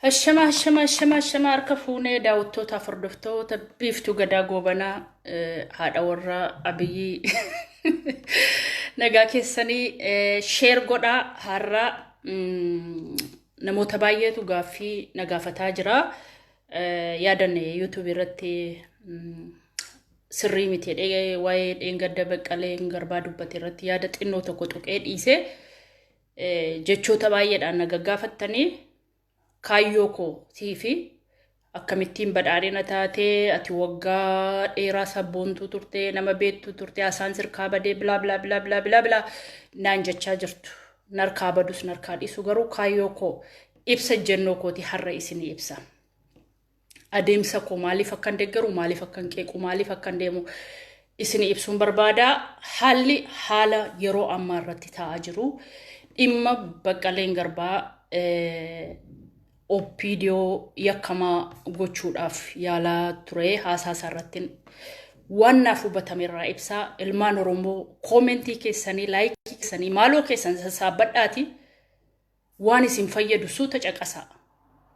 Hashama hashama hashama hashama harka fuunee daawwattootaaf hordoftoota Biiftuu Gadaa Goobanaa, haadha warraa Abiyyii, nagaa keessanii? Share godhaa. Har'a namoota baay'eetu gaaffii na gaafataa jira. Yaadanne YouTube irratti sirrii miti jedhee waa'ee dheengadda Baqqalee Garbaa dubbate irratti yaada xinnoo tokko tuqee dhiise, jechoota baay'eedhaan na gaggaafattanii, kaayyoo koo fi akkamittiin badhaadhina taatee, ati waggaa dheeraa sabboontuu turte, nama beektuu turte, haasaan sirkaa badee, bilaa bilaa bilaa bilaa bilaa bilaa naan jechaa jirtu. Narkaa badus narkaa dhiisu, garuu kaayyoo koo ibsa ejjennoo kooti har'a isinii ibsa. Adeemsa koo, maaliif akkan deeggaru, maaliif akkan qeequ, maaliif akkan deemu isinii ibsuun barbaada. Haalli haala yeroo ammaa irratti ta'aa jiru, dhimma Baqqaleen Garbaa OPDO yakkamaa gochuudhaaf yaalaa ture, haasaa isaa irratti waan naaf hubatame irraa ibsaa. Ilmaan Oromoo, comment keessanii, like keessanii, maaloo keessan sassaabbadhaati waan isin fayyadu suuta caqasaa.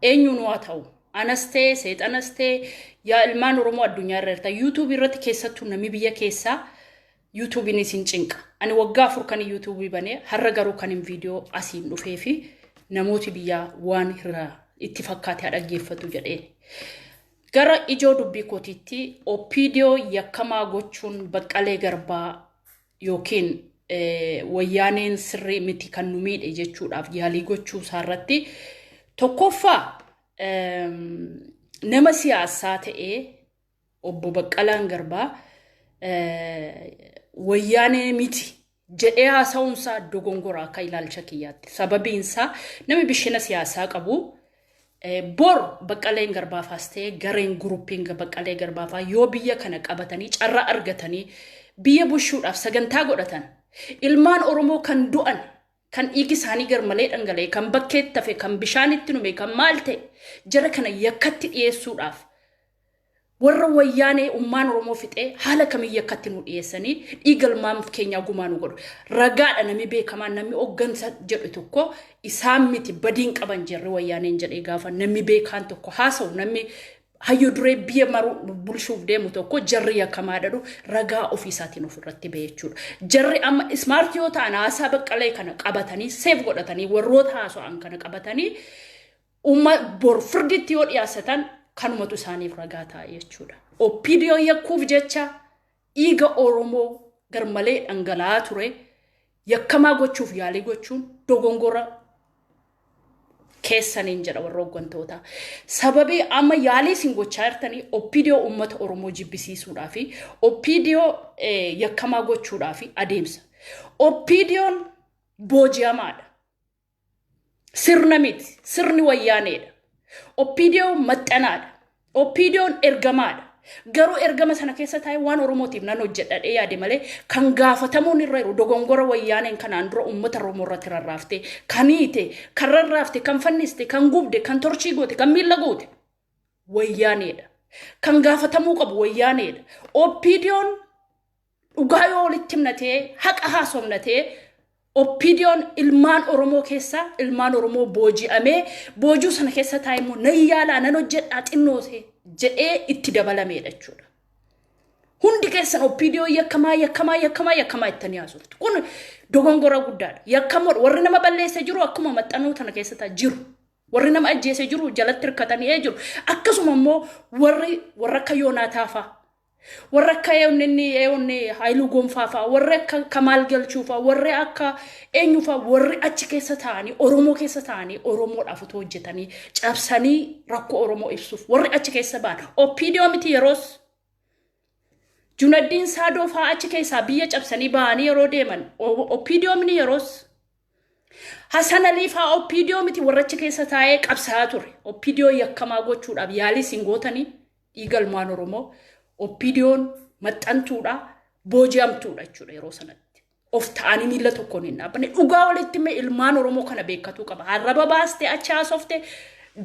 Eenyuun waa ta'u, anas ta'e seexanas ta'e, yaa ilmaan Oromoo addunyaa irra jirta, YouTube irratti keessattuu namni biyya keessaa YouTubeiin isin cinqa. Ani waggaa 4 kan YouTube banee, har'a garuu kan hin viidiyoo asiin dhufee fi namooti biyyaa waan irraa itti fakkaate haa dhaggeeffatu jedheen. Gara ijoo dubbii kootiitti, OPDO yakkamaa gochuun Baqqalee Garbaa yookiin wayyaaneen sirrii miti, kan nu miidhe jechuudhaaf yaalii gochuu isaarratti, tokkoffaa nama siyaasaa ta'ee obbo Baqqalaan Garbaa wayyaanee miti jedhee haasa'uunsaa dogongora akka ilaalcha kiyyaatti. Sababiinsaa namni bishina siyaasaa qabu, bor Baqqaleen Garbaafaas ta'e gareen groupiin Baqqalee Garbaafaa yoo biyya kana qabatanii carraa argatanii biyya bulchuudhaaf sagantaa godhatan, ilmaan Oromoo kan du'an, kan dhiigi isaanii garmalee dhangala'e, kan bakkeetti hafe, kan bishaanitti dhume, kan maal ta'e, jara kana yakkatti dhiyeessuudhaaf, warra wayyaanee ummaan Oromoo fixee haala kamiin yakkatti nu dhiyeessanii dhiiga ilmaan keenyaa gumaa nu godhu? Ragaadha, namni beekamaan, namni hooggansa jedhu tokko isaan miti, badiin qaban jirri wayyaaneen jedhee gaafa namni beekaan tokko haasa'u, namni hayyoo duree biyya maruu bulchuuf deemu tokko jarri yakkamaa dhadhu, ragaa ofii isaatiin ofirratti ba'e jechuudha. Jarri amma smart yoo ta'an, haasaa Baqqalee kana qabatanii, save godhatanii, warroota haasa'an kana qabatanii umma bor firditti yoo dhiyaasatan kanumatu isaaniif ragaa ta'a jechuudha. OPDO yakkuuf jecha dhiiga Oromoo garmalee dhangala'aa ture yakkamaa gochuuf yaalii gochuun dogongora keessaniin jedha warra hooggantoota. Sababii amma yaalii isin gochaa jirtanii OPDO uummata Oromoo jibbisiisuudhaa fi OPDO yakkamaa gochuudhaa fi adeemsa. OPDOn booji'amaadha. Sirna miti, sirni wayyaaneedha. OPDO maxxanaadha. OPDOn ergamaadha. Garuu ergama sana keessa taa'ee waan Oromootiif nan hojjedhadhee yaade malee, kan gaafatamuun irra jiru dogongora wayyaaneen kanaan dura uummata Oromoo irratti rarraafte, kan hiite, kan rarraafte, kan fanniste, kan gubde, kan torchii goote, kan miilla goote wayyaaneedha. Kan gaafatamuu qabu wayyaaneedha. OPDOn dhugaa yoo walitti himnatee, haqa haasofnatee, OPDOn ilmaan Oromoo keessaa ilmaan Oromoo booji'amee, boojuu sana keessa taa'e immoo nan yaalaa, nan hojjedhaa xinnoosee jedhee itti dabalameedha jechuudha. Hundi keessan OPDO yakkamaa, yakkamaa, yakkamaa, yakkamaa ittanii haasoftu. Kun dogongora guddaadha. Yakkamoodha. Warri nama balleessa jiru akkuma maxxanoo tana keessa taa'e jiru. Warri nama ajjeese jiru, jalatti hirkatanii jiru. Akkasuma immoo warri warra akka Yoonaataa fa'a. Warra akka inni inni Haayiluu Gonfaa fa'a, warri akka Kamaal Galchuu fa'a, warri akka eenyu fa'a, warri achi keessa taa'anii, Oromoo keessa taa'anii, Oromoodhaaf otoo hojjetanii cabsanii rakkoo Oromoo ibsuuf warri achi keessa ba'an OPDO miti yeroos. Junaddiin Saadoo fa'a achi keessaa biyya cabsanii ba'anii yeroo deeman OPDO miti yeroos. Hasan Alii fa'aa OPDO miti warra achi keessa taa'ee qabsaa'aa ture. OPDO yakkamaa gochuudhaaf yaalii isin gootanii dhiiga ilmaan Oromoo, OPDOn maxxantuudha, booji'amtuudha jechuudha yeroo sanatti. Of ta'anii miila tokkoon hin dhaabbanne. Dhugaa walitti mee ilmaan Oromoo kana beekkatuu qaba. Arraba baastee achi haasofte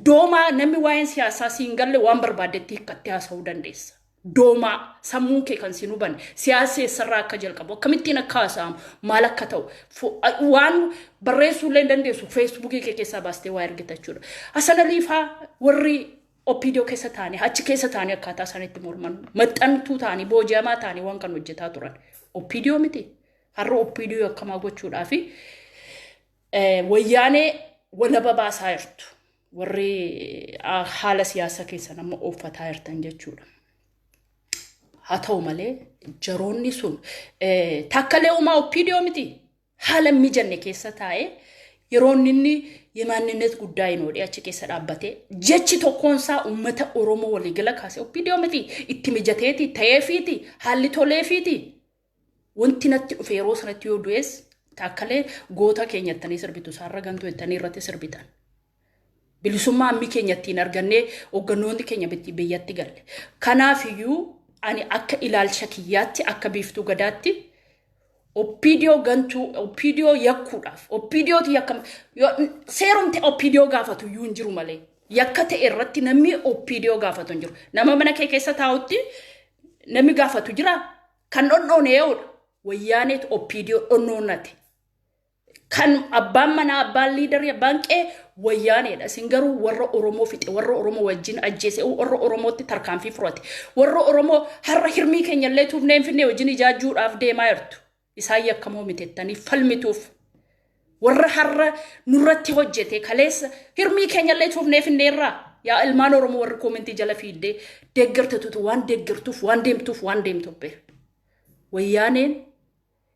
doomaa, namni waa'een siyaasaa siin galle waan barbaaddetti hiikkatti haasa'uu dandeessa. Doomaa sammuun kee kan siin hubanne, siyaasa eessarraa akka jalqabu, akkamittiin akka haasa'amu, maal akka ta'u, waan barreessuu illee hin dandeessu, Feesbuukii kee keessaa baastee waa ergita jechuudha. Hasan Aliifaa warri OPDO keessa taa'anii, achi keessa taa'anii akkaataa isaan itti morman, maxxantuu ta'anii, booji'amaa ta'anii waan kan hojjetaa turan. OPDO miti. Har'a OPDO akkamaa gochuudhaa fi wayyaanee walaba baasaa jirtu. Warri haala siyaasaa keessan amma ooffataa jirtan jechuudha. Haa ta'u malee, jaroonni sun takkalee uumaa OPDO miti. Haala hin mijanne keessa taa'ee yeroo inni የማንነት ጉዳይ ነው achi keessa dhaabbatee jechi tokkoonsaa uummata Oromoo waliigala kaase OPDO miti. Itti mijateeti ta'eefiiti, haalli toleefiiti. Wanti natti dhufe, yeroo sanatti yoo du'es taakkalee goota keenya jettanii sirbitu, isaarra gantuu jettanii irratti sirbitan. Bilisummaa ammi keenya ittiin argannee hooggannoonni keenya biyyatti galle. Kanaafiyyuu ani akka ilaalcha kiyyaatti, akka Biiftuu Gadaatti, OPDO gantuu, OPDO yakkuudhaaf, OPDOti yakkama, seerumti OPDO gaafatu iyyuu hin jiru malee, yakka ta'e irratti namni OPDO gaafatu hin jiru. Nama mana kee keessa taa'utti namni gaafatu jira. Kan dhonnoone ye'uudha. Wayyaaneetu OPDO dhonnoonnate. Kan abbaan manaa, abbaan leaderii, abbaan qe'ee wayyaaneedha. Isin garuu warra Oromoo fixe, warra Oromoo wajjin ajjeese, warra Oromootti tarkaanfii fudhate, warra Oromoo har'a hirmii keenya illee tuufnee Finfinnee wajjin ijaajjuudhaaf deemaa jirtu. Isaan yakkamoo mitettanii falmituuf. Warra har'a nurratti hojjete, kaleessa hirmii keenya illee tuufnee Finfinneerraa, yaa ilmaan Oromoo warri commentii jala fiiddee deeggartetutu, waan deeggartuuf waan deemtuuf waan deemtuuf beera. Wayyaaneen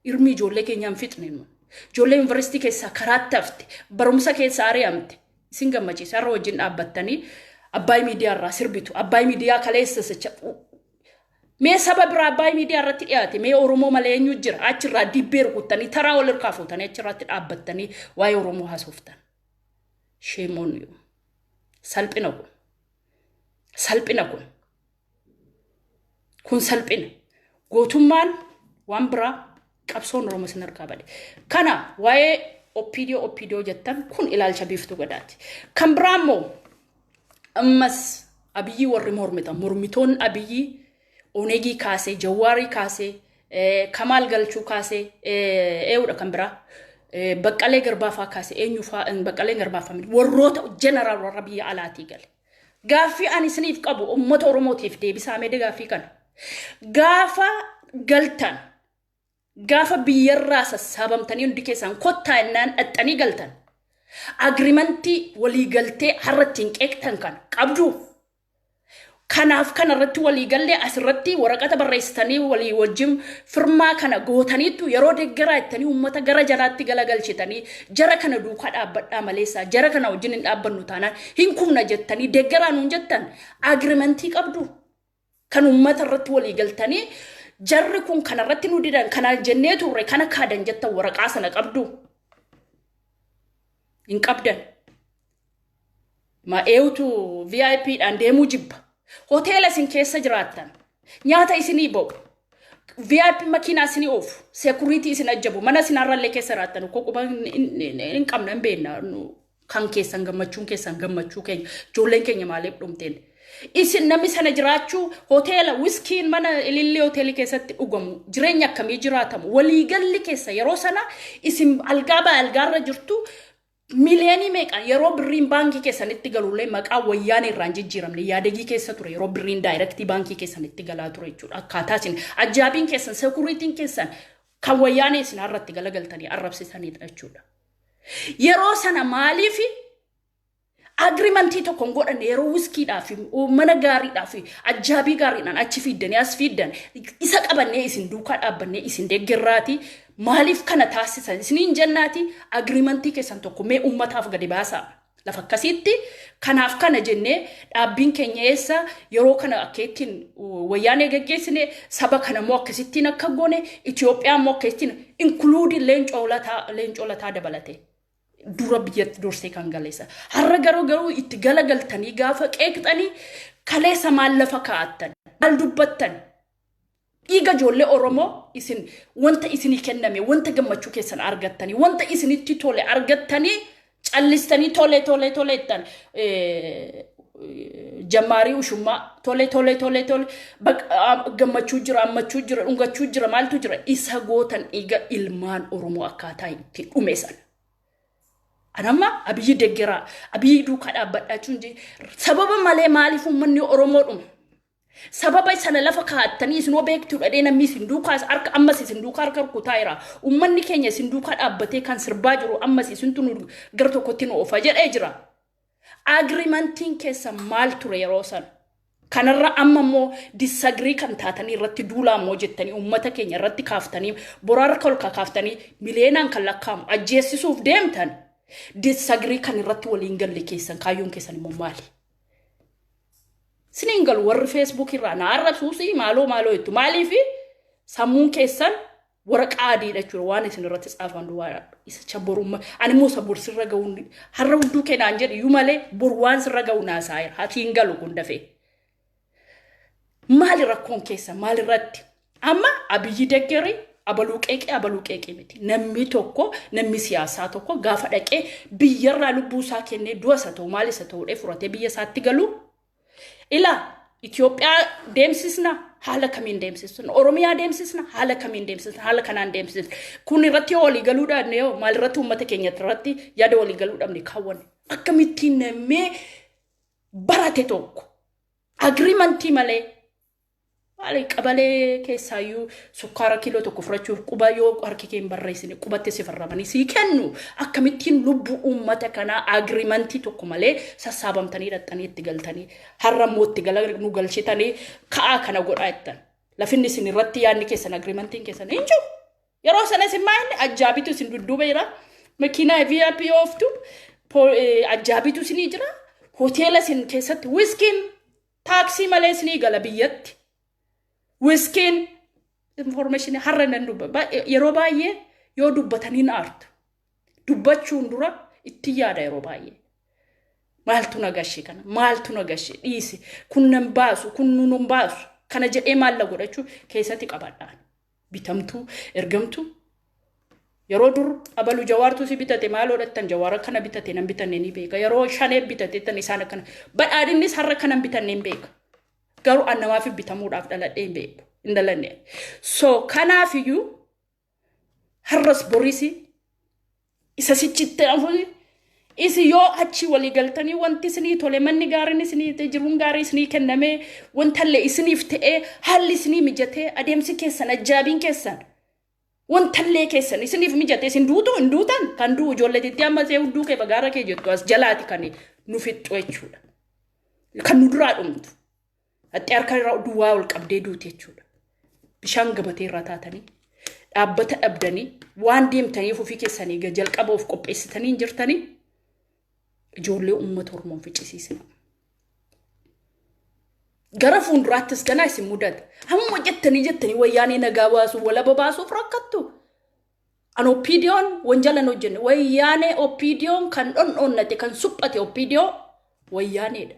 hirmii ijoollee keenyaan fixne nu. Ijoollee yuunivarsiitii keessaa karaatti hafte, barumsa keessaa ari'amte. Isin gammachiisa har'a wajjin dhaabbattanii Abbaay Miidiyaa irraa sirbitu. Abbaay Miidiyaa kaleessa sacha. Mee saba biraa Abbaay Miidiyaa irratti dhiyaate, mee Oromoo malee eenyu jira? Achirraa dibbee rukuttanii, taraa wal hirkaa fuutanii, achirratti dhaabbattanii waa'ee Oromoo haasoftan. Shame on you. Salphina kun. Salphina kun. Kun salphina. Gootummaan waan biraa, qabsoon Oromoo isin harkaa bade. Kana waa'ee OPDO OPDO jettan kun ilaalcha Biiftuu Gadaati. Kan biraa immoo ammas Abiyyii warri mormitan, mormitoonni Abiyyii, Onegii kaasee, Jawaarii kaasee, Kamaal Galchuu kaasee, eewudha kan biraa, Baqqalee Garbaafaa kaasee, eenyu faa, Baqqalee Garbaafaa warroota jeneraal warra biyya alaatii gale. Gaaffii ani isiniif qabu, uummata Oromootiif deebisaa mee gaaffii kana. Gaafa galtan, gaafa biyyarraa sassaabamtanii hundi keessaan kottaa innaan dhaxxanii galtan, agreementii waliigaltee har'a ittiin qeeqtan kana qabdu. Kanaaf kana irratti waliigallee, asirratti waraqata barreessitanii walii wajjin firmaa kana gootaniittu, yeroo deeggaraa jettanii uummata gara jalaatti galagalchitanii, jara kana duukaa dhaabbadhaa maleessaa jara kana wajjin hin dhaabbannu taanaan hin kufna jettanii deeggaraa nuun jettan, agreementii qabdu. Kan uummata irratti walii galtanii, jarri kun kanarratti nu didan, kana jennee turre, kana kaadan jettan, waraqaa sana qabdu. Hin qabdan. Ma eewutu VIP dhaan deemuu jibba. Hoteela isin keessa jiraattan. Nyaata isinii ba'u. VIP makiinaa isinii oofu. Security isin ajjabu. Mana isin har'allee keessa jiraattan koo quba hin qabna, hin beekna. Kan keessan gammachuun keessan gammachuu keenya. Ijoolleen keenya maaliif dhumteen? Isin namni sana jiraachuu, hoteela wiskiin mana ilillii hoteelii keessatti dhugamu, jireenya akkamii jiraatamu, waliigalli keessa yeroo sana isin algaa baa algaarra jirtu, miliyoonii meeqa yeroo birriin baankii keessanitti galullee maqaa wayyaanee irraan jijjiiramne yaadagii keessa ture, yeroo birriin directii baankii keessanitti galaa ture jechuudha. Akkaataa isin ajaabiin keessan, securityn keessan kan wayyaanee isin har'atti galagaltanii arrabsisanidha jechuudha. Yeroo sana maaliif agreementii tokko hin godhanne? Yeroo wiskiidhaa fi mana gaariidhaa fi ajaabii gaariidhaan achi fiiddanii as fiiddan, isa qabannee isin duukaa dhaabbannee isin deeggarraati, maaliif kana taasisan isiniin jennaati, agreementii keessan tokko mee uummataaf gadi baasaa. Lafa akkasiitti kanaaf kana jennee dhaabbiin keenya eessa, yeroo kana akka ittiin wayyaanee geggeessine, saba kana immoo akkasittiin akka goone, Itoophiyaa immoo akkasittiin, including Leencoo Lataa dabalate. Dura biyyatti dursee kan galeessa. Har'a garuu itti galagaltanii gaafa qeeqxanii, kaleessa maal lafa kaa'attan, maal dubbattan? Dhiiga ijoollee Oromoo isin wanta isinii kenname, wanta gammachuu keessan argattanii, wanta isinitti tole argattanii, callistanii tole tole tole jettan. Jammaarii ushummaa tole tole tole tole gammachuu jira, ammachuu jira, dhungachuu jira, maaltu jira, isa gootan dhiiga ilmaan Oromoo akkaataa itti dhume sana. Anamma Abiyyi deggeraa, Abiyyi duukaa dhaabbadhaa jechuun sababa malee maaliif uummanni Oromoo dhuma? Sababa sana lafa kaa'attanii isinoo beektuu dhadhee namni isin duukaa harka ammas isin duukaa harka rukutaa jira. Uummanni keenya isin duukaa dhaabbatee kan sirbaa jiru ammas isintu nu gara tokkotti nu oofa jedhee jira. Agreementiin keessa maal ture yeroo sana? Kanarra amma immoo disagree kan taatanii irratti duulaa immoo jettanii uummata keenya irratti kaaftanii boraa harka ol kakaaftanii miliyeenaan kan lakkaa'amu ajjeessisuuf deemtan, disagree kan irratti waliin galle keessan kaayyoon keessan immoo maali? Siniin galu. Warri Facebook irraa na arrabsuusi maaloo maaloo jettu, maaliif sammuun keessan waraqaa adiidha jechuudha. Waan isin irratti tsaafan duwwaadha. Isa cha borumma ani immoo isa bor sirra ga'uun har'a hudduu keenaan jedhu iyyuu malee bor waan sirra ga'u naasaa'eera. Hatiin galu kun dafee. Maali rakkoon keessa maal irratti? Amma Abiyyi deggerii, abaluu qeeqee abaluu qeeqee miti. Namni tokko, namni siyaasaa tokko gaafa dhaqee biyyarraa lubbuu isaa kennee du'a isa ta'u maal isa ta'uudhee furatee biyya isaatti galu. Ilaa, Itoophiyaa deemsisna, haala kamiin deemsisna? Oromiyaa deemsisna, haala kamiin deemsisna? Haala kanaan deemsisna. Kun irratti yoo walii galuu dhabne yoo maal irratti uummata keenya irratti yaada walii galuu dhabne kaawwanne. Akkamittiin namni barate tokko agreementii malee, maali, qabalee keessaayyuu sukkaara kiiloo tokko fudhachuuf quba yoo harki kee hin barreessine qubatti si farramanii sii kennu, akkamittiin lubbuu uummata kanaa agreementii tokko malee sassaabamtanii dhaqxanii itti galtanii, har'a immoo itti gala nu galchitanii ka'aa kana godhaa jettan? Lafinni isin irratti yaadni keessan, agreementiin keessan hin jiru. Yeroo sana isin maa inni ajjaabitu isin dudduuba jira. Makiinaa VIP ooftu, ajjaabitu isinii jira. Hoteela isin keessatti wiskiin taaksii malee isinii gala biyyatti. Wiskiin information har'a nan dubba. Yeroo baay'ee yoo dubbatanii na aartu. Dubbachuun dura itti yaada yeroo baay'ee. Maaltu na gashe kana? Maaltu na gashe? Dhiisi. Kun nan baasu, kun nun baasu. Kana jedhee maal la godhachuu keessatti qabadhaan. Bitamtuu, ergamtuu. Yeroo dur abalu Jawaartu si bitate maal godhattan, Jawaara kana bitate nan bitanne ni beeka. Yeroo Shanee bitate tan isaan akkana. Badhaadhinnis har'a kanan bitanne hin beeka. Garuu an namaaf bitamuudhaaf dhaladhee hin beeku. Hin dhalanne. So kanaafiyyuu har'as borisi isa sichitti hafuun isi yoo achi walii galtanii wanti isinii tole, manni gaariin isinii ta'e, jiruun gaarii isinii kennamee, wantallee isiniif ta'ee, haalli isinii mijatee, adeemsi keessan, ajjaabiin keessan, wantallee keessan isiniif mijate, isin duutu hin duutan. Kan du'u ijoolleetitti amma see hudduu kee bagaara kee jettu as jalaati kan nu fixxu jechuudha. Kan nu duraa dhumtu. Haxxee harka irraa duwwaa ol qabdee duute jechuudha. Bishaan gabatee irraa taatanii dhaabbata dhabdanii waan deemtaniif ofii keessanii jalqaba of qopheessitanii hin jirtanii, ijoollee uummata Oromoon ficcisiisina. Gara fuulduraattis ganaa isin mudata. Hamma jettanii jettanii Wayyaanee nagaa baasuu, walaba baasuuf rakkattu. An OPDOn wanjala hin hojjenne. Wayyaanee OPDOn kan dhondhonnate, kan suphate OPDO Wayyaaneedha.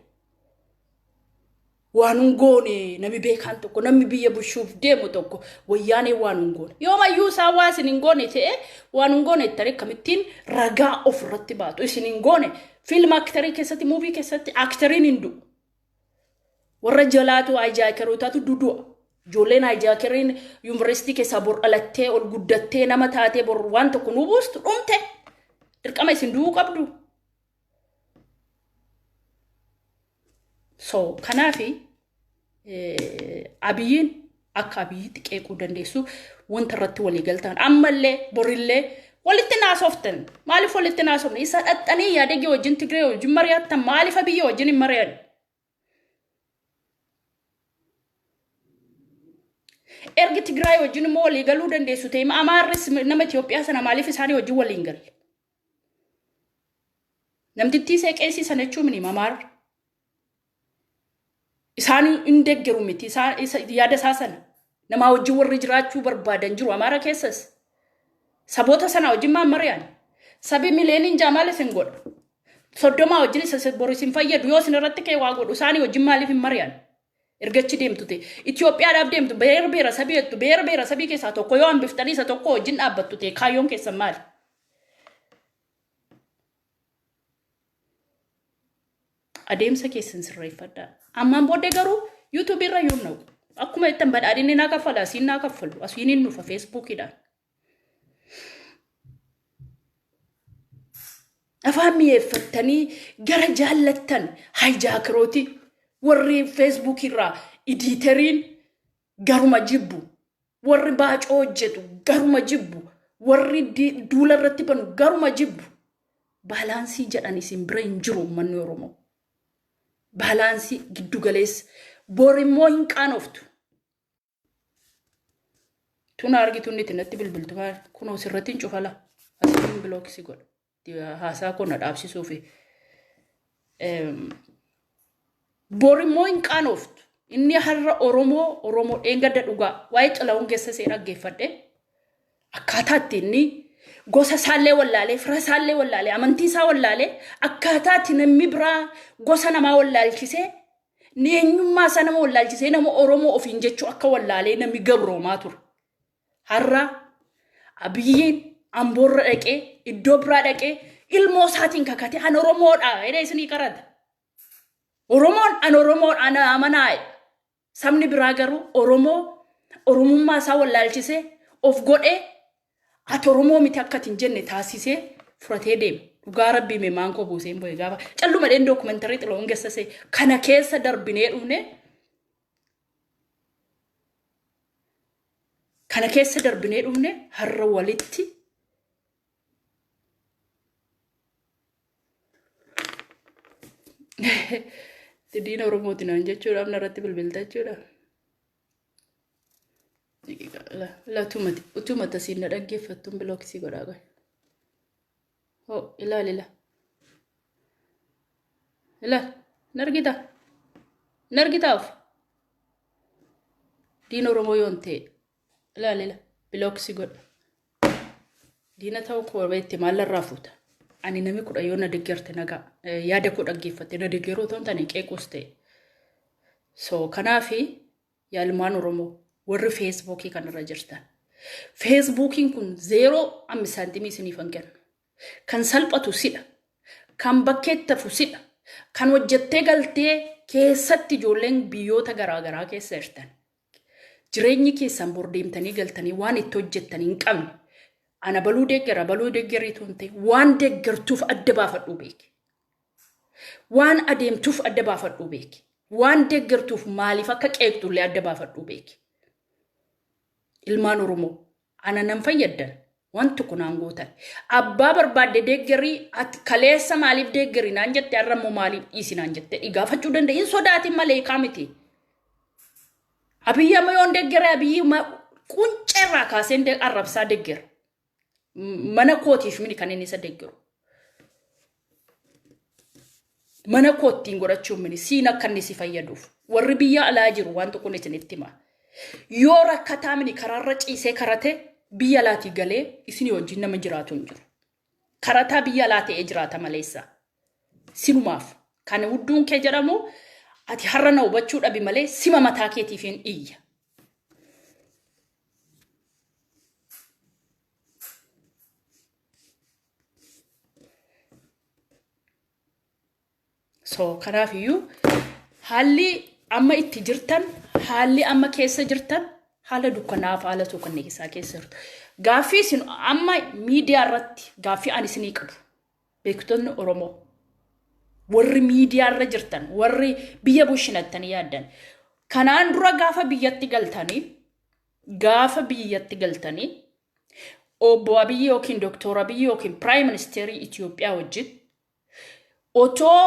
Waan hin goone namni beekaan tokko, namni biyya bushuuf deemu tokko Wayyaanee waan hin goone. Yoomayyuu isaan waa isin hin goone ta'e, waan hin goone jettanii akkamittiin ragaa ofirratti baatu? Isin hin goone. Fiilma aktarii keessatti, movie keessatti aktariin hin du'u. Warra jalaatu, hijackerootatu dudu'a. Ijoolleen hijackeriin yuunivarsiitii keessaa bor dhalattee ol guddattee nama taatee bor waan tokko nu buustu dhumte. Dirqama isin du'uu qabdu. So kanaafi Abiyyiin akka Abiyyiitti qeequu dandeessu wanta irratti walii galtan. Ammallee borillee walitti naasoftan. Maaliif walitti naasofne? Isa dhaxxanii Yaadegee wajjin, Tigree wajjin mari'attan, maaliif Abiyyi wajjin hin mari'an? Ergi Tigraay wajjin immoo walii galuu dandeessu ta'e, Amaarris nama Itoophiyaa sana maaliif isaanii wajjin waliin galle? Namtittii isee qeesii sana jechuun mini Amaarri. Isaan hin deeggaru miti yaada isaa sana. Namaa wajjin warri jiraachuu barbaadan jiru Amaara keessas. Saboota sana wajjin maal mari'an? Sabi miliyooniin jaa maal isin godha? 30 wajjin isa boru isin fayyadu yoo isin irratti ka'e waa godhu, isaanii wajjin maaliif hin mari'an? Ergachi deemtu ta'e. Itoophiyaadhaaf deemtu beera beera sabii jettu, beera beera sabii keessaa tokko yoo hambiftanii isa tokko wajjin dhaabbattu ta'e, kaayyoon keessan maali? Adeemsa keessan sirreeffadhaa. Ammaan booddee garuu yuutuubii irra yoon naqu. Akkuma jettan badhaadhinni naa kaffala, asiin naa kaffalu, asiin hin dhufa feesbuukiidhaan. Afaan mi'eeffattanii gara jaallattan haayijaakirooti warri feesbuukii irraa idiiteriin garuma jibbu, warri baacoo hojjetu garuma jibbu, warri duula irratti banu garuma jibbu. Baalaansii jedhan isin bira hin jiru uummanni Oromoo. Baalaansii giddu galeessa. Bor immoo hin qaanoftu. Tun argitu inni natti bilbiltu maal kunoo sirratti hin cufala. Asiin bilookisi godha. Haasaa koo na dhaabsisuufi. Bor immoo hin qaanoftu. Inni har'a Oromoo Oromoo dheengadda dhugaa waa'ee Xilahun Gessesee dhaggeeffadhe. Akkaataa itti inni gosa isaallee wallaalee, fira isaallee wallaalee, amantii isaa wallaalee, akkaataa itti namni biraa gosa namaa wallaalchisee, eenyummaa isaa nama wallaalchisee nama Oromoo ofiin jechuu akka wallaalee namni gabroomaa ture. Har'a Abiyyiin Amboorra dhaqee iddoo biraa dhaqee ilmoo isaatiin kakatee an Oromoodha jedhee isinii qarata. Oromoon an Oromoodha ana amanaa jedha. Sabni biraa garuu Oromoo Oromummaa isaa wallaalchisee of godhee ati Oromoo miti akka ati hin jenne taasisee fudhatee deema. Dhugaa rabbii mee maankoo buusee hin bo'e gaafa calluma dheen dookumentarii Xilahuun Gessesee kana keessa darbinee dhufne kana keessa darbinee dhufne har'a walitti diina Oromooti naan jechuudha amna irratti bilbilta jechuudha. Utuma tasiin na dhaggeeffattuun bilooksii godhaa qoy. Hoo ilaali ila. Ilaali hin argitaa? Hin argitaa of? Diina Oromoo yoon ta'e ilaali ila bilooksii godha. Diina ta'uu koo beekte maal irraa fuuta? Ani namni kudha yoo na deggerte nagaa yaada koo dhaggeeffatte na deggeruu otoo hin taane qeequus ta'e. So kanaafi yaa ilmaan Oromoo warri feesbuukii kanarra jirtan. Feesbuukiin kun zeeroo ammi saantimii isiniif hin kennu. Kan salphatu sidha. Kan bakkeetti hafu sidha. Kan hojjettee galtee keessatti ijoolleen biyyoota garaagaraa keessa jirtan. Jireenyi keessan bor deemtanii galtanii waan itti hojjettan hin qabne. Ana baluu deeggara baluu deeggariitu hin ta'e waan deeggartuuf adda baafadhuu beeki. Waan adeemtuuf adda baafadhuu beeki. Waan deeggartuuf maaliif akka qeeqxullee adda baafadhuu beeki. Ilmaan Oromoo ana nan fayyaddan waan tokko naan gootan. Abbaa barbaadde deeggarii ati kaleessa maaliif deeggari naan jette har'a immoo maaliif dhiisi naan jette gaafachuu danda'a. Hin sodaatin malee kaa miti. Abiyyi amma yoon deeggare Abiyyi quncee irraa kaaseen arrabsaa deeggera. Mana kootiif mini kan inni isa deeggaru. Mana koottiin godhachuun mini siin akka inni si fayyaduuf. Warri biyya alaa jiru waan tokkoon isinitti hima. Yoo rakkataa mini karaarra ciisee karate biyya alaatii galee isinii wajjin nama jiraatu hin jiru. Karataa biyya alaa ta'ee jiraata maleessa. Sinumaaf kan hudduun kee jedhamu ati har'a na hubachuu dhabi malee sima mataa keetiif hin iyya. So kanaaf iyyuu haalli amma itti jirtan haalli amma keessa jirtan haala dukkanaaf haala suukanneessaa keessa jirtu. Gaaffii isin amma miidiyaa irratti gaaffii ani isinii qabu beektonni Oromoo warri miidiyaa irra jirtan warri biyya bushinattanii yaaddan kanaan dura gaafa biyyatti galtanii gaafa biyyatti galtanii obbo Abiyyi yookiin Dooktor Abiyyi yookiin Piraayim Ministeerii Itoophiyaa wajjin otoo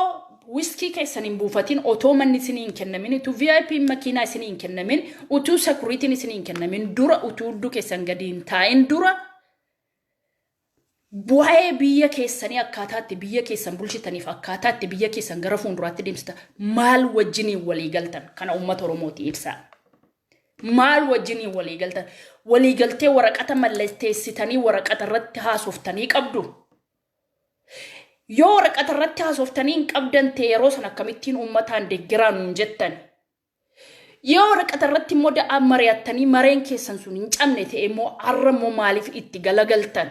wiskii keessan hin buufatin otoo manni isinii hin kennamin utuu VIP makiinaa isinii hin kennamin utuu sekuriitiin isinii hin kennamin dura utuu hudduu keessan gadi hin taa'in dura waa'ee biyya keessanii akkaataa itti biyya keessan bulchitaniif akkaataa itti biyya keessan gara fuulduraatti deemsitan maal wajjiniin walii galtan kana uummata Oromooti ibsaa. Maal wajjiniin walii galtan? Walii galtee waraqata mallatteessitanii waraqata irratti haasoftanii qabdu. Yoo waraqata irratti haasoftanii hin qabdan ta'e yeroo sana akkamittiin uummataan deeggaraa nuun jettan? Yoo waraqata irratti immoo da'aa mari'attanii mareen keessan sun hin cabne ta'e immoo har'a immoo maaliif itti galagaltan?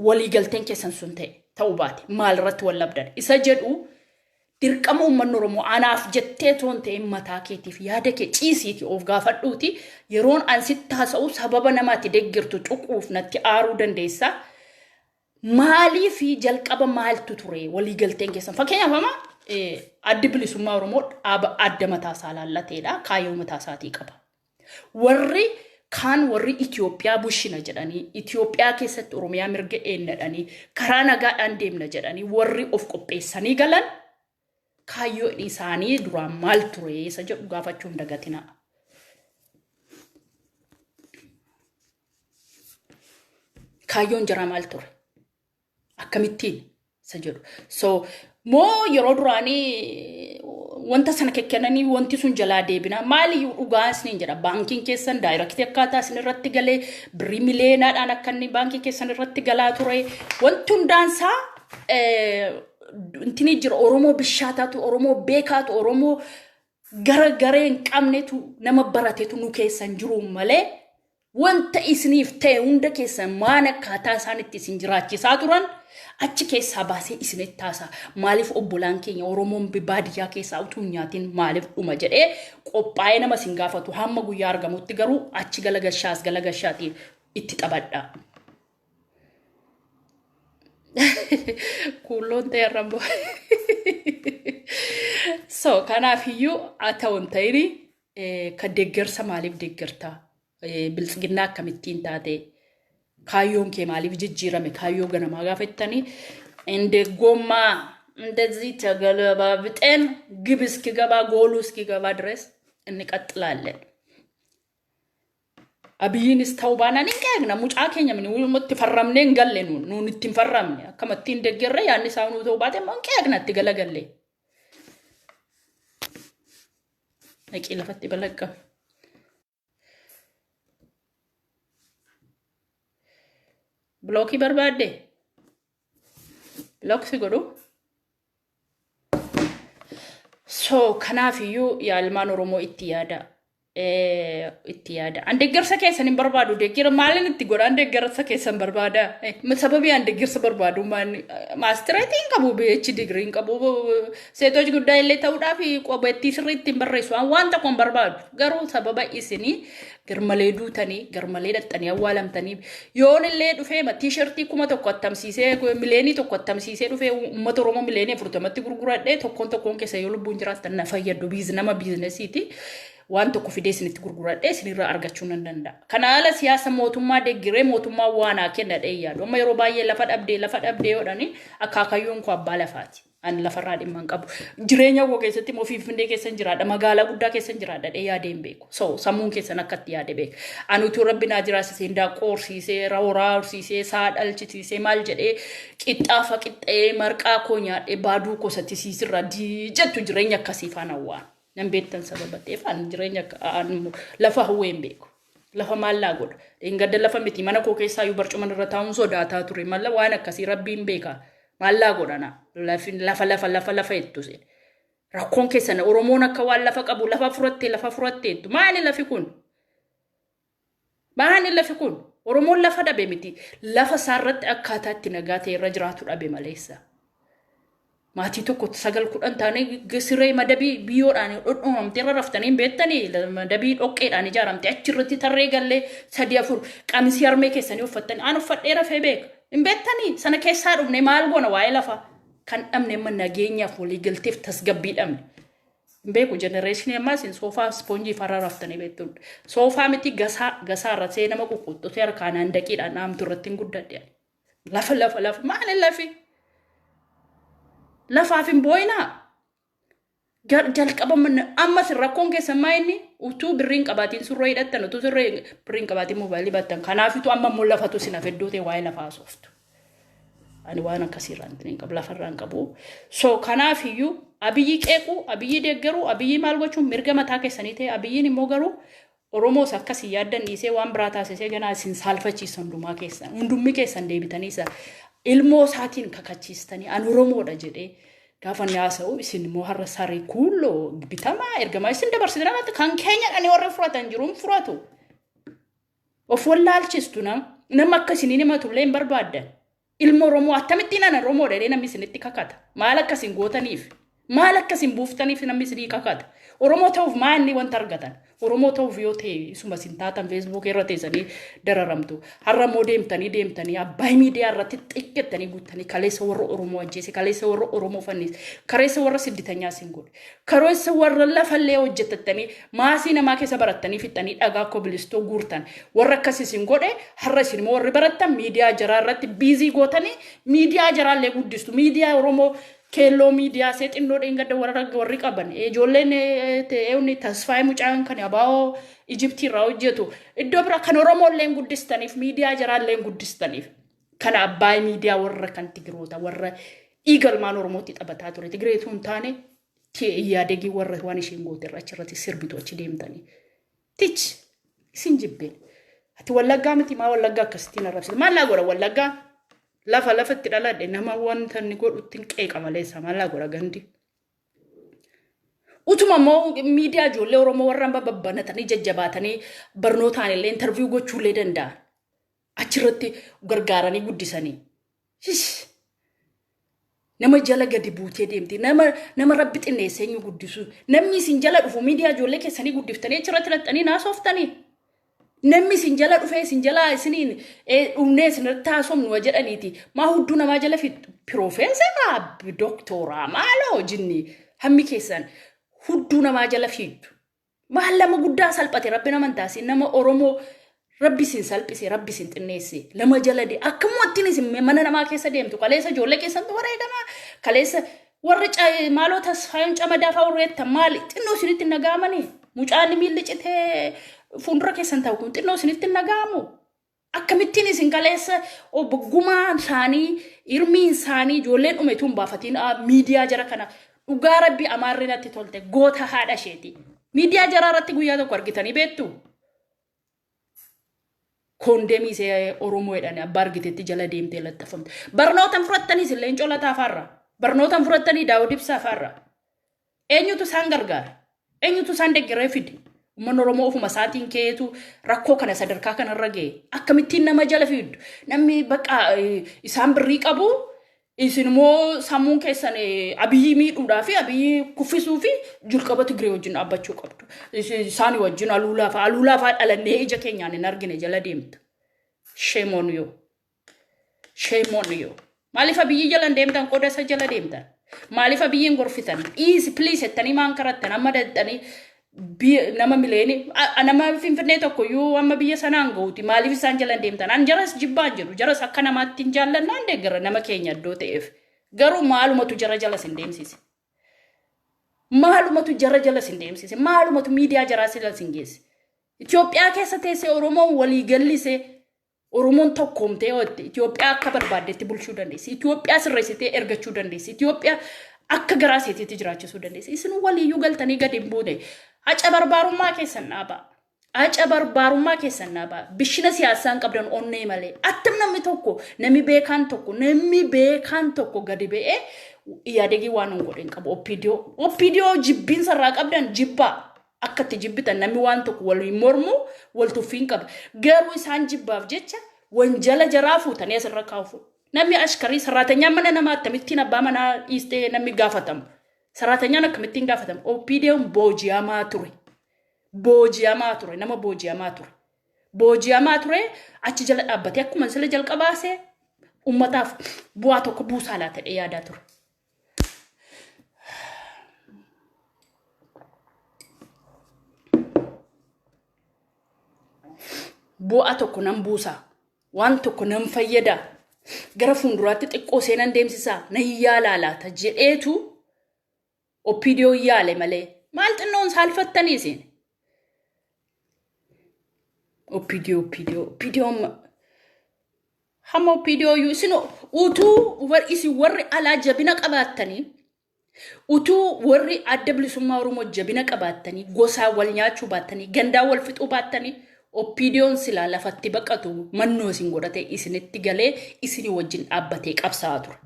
Waliigalteen keessan sun ta'e ta'uu baate maal irratti wal dhabdan? Isa jedhu Dirqama uummanni Oromoo anaaf jettee otoo hin ta'in mataa keetiif yaada kee ciisiiti of gaafadhuuti yeroon an sitti haasa'u sababa namaatti deeggartu tuquuf natti aaruu dandeessa. Maaliif jalqaba maaltu ture waliigalteen keessan? Fakkeenyaaf amma addi bilisummaa Oromoo dhaaba adda mataa isaa laallateedha. Kaayyoo mataa isaatii qaba. Warri kaan warri Itoophiyaa bushina jedhanii Itoophiyaa keessatti Oromiyaa mirga eennadhanii karaa nagaadhaan deemna jedhanii warri of qopheessanii galan kaayyoon isaanii duraan maal ture isa jedhu gaafachuu hin dagatinaa. Kaayyoon jaraa maal ture? Akkamittiin isa jedhu. So moo yeroo duraanii wanta sana kennanii wanti sun jalaa deebina maaliyyuu dhugaa isiniin jedha baankiin keessan daayirektii akkaataa isin irratti galee birrii miliyeenaadhaan akka inni baankii keessan irratti galaa ture wanti hundaansaa intini jira. Oromoo bishaataatu, Oromoo beekaatu, Oromoo gara garee hin qabnetu, nama baratetu nu keessan jiru malee wanta isiniif ta'e hunda keessan maan akkaataa isaan itti isin jiraachisaa turan achi keessaa baasee isinitti taasa. Maaliif obbolaan keenya Oromoon baadiyyaa keessaa utuu hin nyaatin maaliif dhuma jedhee qophaa'ee nama isin gaafatu hamma guyyaa argamutti garuu achi galagashaas galagashaati itti taphadha. Kuulloon ta'e irra. So kanaafiyyuu haa ta'u hin ta'ini kan deeggarsa maaliif deeggartaa? Biltsiginnaa akkamittiin taate? Kaayyoon kee maaliif jijjiirame? Kaayyoo ganamaa gaafa jettanii እንደ ጎማ እንደዚህ ተገለባብጠን ግብ እስኪገባ ጎሉ እስኪገባ ድረስ እንቀጥላለን። Abiyyiinis ta'uu baanaan hin qeeqna. Mucaa keenya mini itti farramnee hin galle nuun nuun itti hin farramne akkamatti hin deeggarre yaadni isaa nuu ta'uu baate immoo hin qeeqna itti galagalle. Dhaqii lafatti balaqqame. Block barbaadde? Block si godhu? So kanaafiyyuu yaa ilmaan Oromoo itti yaada. Itti yaada. An deeggarsa keessan hin barbaadu. Deeggara maalin itti godha? An deeggarsa keessan barbaada. Sababii an deeggarsa barbaadu maastireetii hin qabu, BH digirii hin qabu, ሴቶች ጉዳይ illee ta'uudhaaf qobeettii sirriitti hin barreessu. An waan tokko hin barbaadu. Garuu sababa isinii garmalee duutanii, garmalee dhaxxanii awwaalamtanii yoon illee dhufee tiishartii 1000 attamsiisee 1,000,000 attamsiisee dhufee uummata Oromoo 40,000,000tti gurguradhee tokkoon tokkoon keessa yoo lubbuun jiraattan na fayyadu nama biizinesiiti. Waan tokko fidee isinitti gurguradhee isinirraa argachuu nan danda'a. Kana ala siyaasa mootummaa deeggaree mootummaa waan haa kenna dhee yaadu. Amma yeroo baay'ee lafa dhabdee lafa dhabdee yoodhani akaakayyuun koo abbaa lafaati. Ani lafarraa dhimma hin qabu. Jireenya koo keessatti immoo Finfinnee keessa hin jiraadha. Magaalaa guddaa keessa hin jiraadha dhee yaadee hin beeku. So sammuun keessan akkatti yaade beeka. Ani utuu rabbi naa jiraasisee hindaanqoo horsiisee, horaa horsiisee, sa'a dhalchisiisee maal jedhee qixxaafa qixxee marqaa koo nyaadhee baaduu koo sattisiisirraa jettu jireenya akkasii faana hawwaan. Nan beektan sababa ta'eef ani jireenya lafa hawwee hin beeku. Lafa maallaa godha. Gadda lafa miti mana koo keessaa iyyuu barcuma irra taa'uun sodaataa ture. Malla waan akkasii rabbiin beeka. Maallaa godhana. Lafa lafa lafa lafa jettu seen. Rakkoon keessan Oromoon akka waan lafa qabu lafa furattee lafa furatteettu. Maali lafi kun? Maali lafi kun? Oromoon lafa dhabe miti. Lafa isaarratti akkaataa itti nagaa ta'e irra jiraatu dhabe maleessa. Maatii tokko sagal 10 taanee siree madabii biyyoodhaan dhodhomamtee irra raftanii hin beektanii madabii dhoqqeedhaan ijaaramte achirratti tarree gallee sadii afur qamisii harmee keessanii uffattanii aan uffadhee rafee beeka. Hin beektanii sana keessaa dhufne maal goona waa'ee lafaa kan dhabne amma nageenyaaf waliigalteef tasgabbii dhabne. Hin beeku jenereeshinii ammaa isin soofaa ispoonjii farra raftanii beektu. Soofaa miti gasaa gasaa irra see nama quqquxxutee harkaan handaqiidhaan dhaamtu irratti hin guddadhe. Lafa lafa lafa maali lafi? Lafaaf hin boo'inaa. Jalqaba ammas rakkoon keessan maa inni utuu birriin qabaatiin surree hidhattan utuu surree birriin qabaatiin moobaayilii baattan kanaafitu amma immoo lafatu isin hafe iddoo ta'e waa'ee lafaa haasoftu. Ani waan akkasiirraa hin qabu lafarraa hin qabu. So kanaafiyyuu Abiyyi qeequu, Abiyyi deeggaruu, Abiyyi maal gochuun mirga mataa keessanii ta'e. Abiyyiin immoo garuu Oromoos akkasii yaaddan dhiisee waan biraa taasisee ganaa isin saalfachiisa hundumaa keessan. Hundummi keessan deebitanii isa ilmoo isaatiin kakachiistanii an Oromoodha jedhee gaafa inni haasa'u isin immoo har'a saree kuulloo bitamaa ergamaa isin dabarsitan namatti kan keenya dhanii warri furatan jiru hin furatu. Of wallaalchistu nama akka isiniin himatu illee hin barbaaddan. Ilma Oromoo akkamittiin ana Oromoodha jedhee namni isinitti kakata. Maal akkasiin gootaniif? Maal akkasin buuftaniif namni isinii kakata? Oromoo ta'uuf maa inni wanta argatan? Oromoo ta'uuf yoo ta'e isuma isin taatan Feesbuuk irra teessanii dararamtu. Har'a immoo deemtanii deemtanii Abbaay miidiyaa irratti xiqqettanii guuttanii kaleessa warra Oromoo ajjeese, kaleessa warra Oromoo fannise, kaleessa warra sidditanyaa isin godhe, kaleessa warra lafallee hojjetattanii maasii namaa keessa barattanii fixxanii dhagaa kobilistoo guurtan warra akkas isin godhe. Har'a isin immoo warri barattan miidiyaa jaraa irratti biizii gootanii miidiyaa jaraallee guddistu. Miidiyaa Oromoo keelloo miidiyaa see xinnoo dheengadda warra warri qaban ijoolleen eenyu Tasfaayee mucaan kan abaa'oo Ijiptii irraa hojjetu iddoo bira kan Oromoo illee guddistaniif, miidiyaa jaraa illee guddistaniif. Kana Abbaay miidiyaa warra kan Tigiroota warra dhiigalmaan Oromootti taphataa ture. Tigireetu hin taane Yaadegii warra waan isheen goote irra achirratti sirbitu achi deemtanii. Tich, isin jibbeen. Ati Wallaggaa miti, maa Wallaggaa akkasittiin arrabsite? Maal laa godha Wallaggaa? Lafa lafatti dhaladhe nama wanta inni godhutti hin qeeqa maleessa, maal laa godha gandi? Utuma immoo miidiyaa ijoollee Oromoo warra amma babbanatanii jajjabaatanii barnootaan illee interview gochuu illee danda'an. Achirratti gargaaranii guddisanii. Hish! Nama jala gadi buutee deemti. Nama rabbi xinneessee eenyu guddisu. Namni isin jala dhufu miidiyaa ijoollee keessanii guddiftanii achirratti laxxanii naasoftanii. Namni isin jala dhufee isin jala isiniin dhumnee isinirratti haasofnu jedhaniiti. Maa hudduu namaa jala fixxu? Piroofeesara, dooktoraa, maaloo jinni hammi keessan hudduu namaa jala fiigdu. Maal lama guddaa salphate rabbi nama hin taasisin, nama Oromoo rabbi isin salphise, rabbi isin xinneesse lama jala de akkamumattiin isin mana namaa keessa deemtu. Kaleessa ijoollee keessantu wareegama, kaleessa warri maaloo Tasfaayoon Camadaa fa'aa warri jettan maali xinnoo isinitti hin dhaga'amanii? Mucaan miilli citee fuuldura keessan ta'u kun xinnoo isinitti hin dhaga'amu? Akkamittiin isin kaleessa obbo gumaan isaanii, hirmiin isaanii, ijoolleen dhume tun baafatiin miidiyaa jara kana? Dhugaa rabbi, Amaarri natti tolte, goota haadha isheeti. Miidiyaa jaraa irratti guyyaa tokko argitanii beektu? Koondemii isee Oromoo jedhani abbaa argitetti jala deemtee laxxafamte. Barnoota fudhattaniis illee Colataa faarra. Barnoota fudhattanii Daawud Ibsaa faarra. Eenyutu isaan gargaara? Eenyutu isaan deeggaree fide? Uummanni Oromoo ofuma isaatiin ka'eetu rakkoo kana sadarkaa kanarra ga'e. Akkamittiin nama jala fiiddu? Namni bakka isaan birrii qabu, isin immoo sammuun keessan Abiyyi miidhuudhaa fi Abiyyi kuffisuu fi jalqaba Tigree wajjin dhaabbachuu qabdu. Isaan wajjin Aluulaa fa'a. Aluulaa fa'a dhalannee ija keenyaan hin argine jala deemtu. Shame on you. Shame on you. Maaliif Abiyyi jala hin deemtan, qoda isa jala deemtan? Maaliif Abiyyiin gorfitan? Dhiisi please jettanii maan karattan? Amma daddanii nama miliyoonii nama Finfinnee tokko iyyuu amma biyya sanaan gahuuti, maaliif isaan jala hin deemtan? An jaras jibbaan jedhu, jaras akka namaatti hin jaallannaan deeggara nama keenya iddoo ta'eef. Garuu maalumatu jara jala sin deemsise? Maalumatu jara jala sin deemsise? Maalumatu miidiyaa jaraa sila sin geesse? Itoophiyaa keessa teessee Oromoon walii gallisee, Oromoon tokkoomtee ootte Itoophiyaa akka barbaaddetti bulchuu dandeessi. Itoophiyaa sirreessitee ergachuu dandeessi. Itoophiyaa akka garaa isheetiitti jiraachisuu dandeessi. Isin waliiyyuu galtanii gadi hin buune. Haca barbaarummaa keessan dhaabaa. Haca barbaarummaa keessan dhaabaa. Bishina siyaasaa hin qabdan onnee malee. Attam namni tokko, namni beekaan tokko, namni beekaan tokko gadi ba'ee Iyaadegii waan hin godhe hin qabu. OPDO. OPDO jibbiinsa irraa qabdan jibbaa. Akka itti jibbitan namni waan tokko waliin mormu wal tuffiin qaba. Garuu isaan jibbaaf jecha wanjala jaraa fuutanii asirra kaa'u. Namni ashkarii sarraatanyaan mana namaa akkamittiin abbaa manaa dhiistee namni gaafatamu? Sarraatanyaan akkamittiin gaafatamu? OPDOn booji'amaa ture. Booji'amaa ture. Nama booji'amaa ture. Booji'amaa ture achi jala dhaabbatee akkuma sila jalqabaasee ummataaf bu'aa tokko buusaa laata jedhee yaadaa ture. Bu'aa tokko nan buusaa, waan tokko nan fayyadaa, gara fuulduraatti xiqqoo seenan deemsisaa, nan yaalaa laata jedheetu OPDO yaale malee maal xinnoon saalfattanii isin? OPDO OPDO OPDO hamma OPDO iyyuu isin utuu isin warri alaa jabina qabaattanii, utuu warri Adda Bilisummaa Oromoo jabina qabaattanii, gosaa wal nyaachuu baattanii, gandaa wal fixuu baattanii, OPDOn silaa lafatti baqatu mannoo isin godhatee isinitti galee isinii wajjin dhaabbatee qabsaa'aa ture.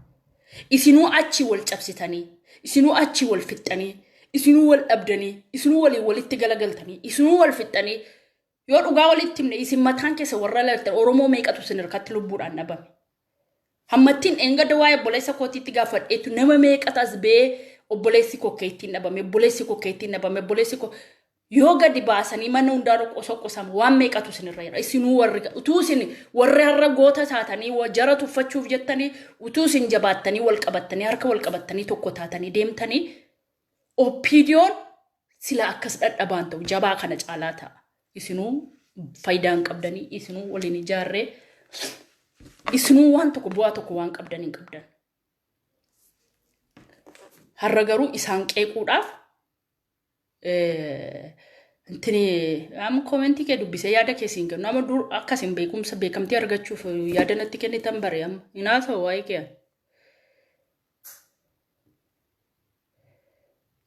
Isinuu achii wal cabsitanii, isinuu achii wal fixxanii, isinuu wal dhabdanii, isinuu waliin walitti galagaltanii, isinuu wal fixxanii, yoo dhugaa walitti himne isin mataan keessa warra laltan Oromoo meeqatu isin harkatti lubbuudhaan dhabame? Hammattiin dheengadda waa'ee obboleessa kootiitti gaafadheetu nama meeqatu as ba'ee Obboleessi koo keettiin dhabame, obboleessi koo keettiin dhabame, obboleessi koo yoo gadi baasanii mana hundaa qosoqosama waan meeqatu isinirra jira. Isinuu warri utuu isin warri har'a goota taatanii jara tuffachuuf jettanii, utuu isin jabaattanii wal qabattanii, harka wal qabattanii, tokko taatanii deemtanii, OPDOn sila akkas dhadhabaan ta'u jabaa kana caalaa ta'a. Isinuu faayidaa hin qabdanii, isinuu waliin ijaarree, isinuu waan tokko bu'aa tokko waan qabdan hin qabdan. Har'a garuu isaan qeequudhaaf intini amma comment kee dubbisee yaada kee siin kennu. Amma dur akkasin beekumsa beekamtii argachuuf yaada natti kennitan bare, amma hin haasa'u waa'ee kee.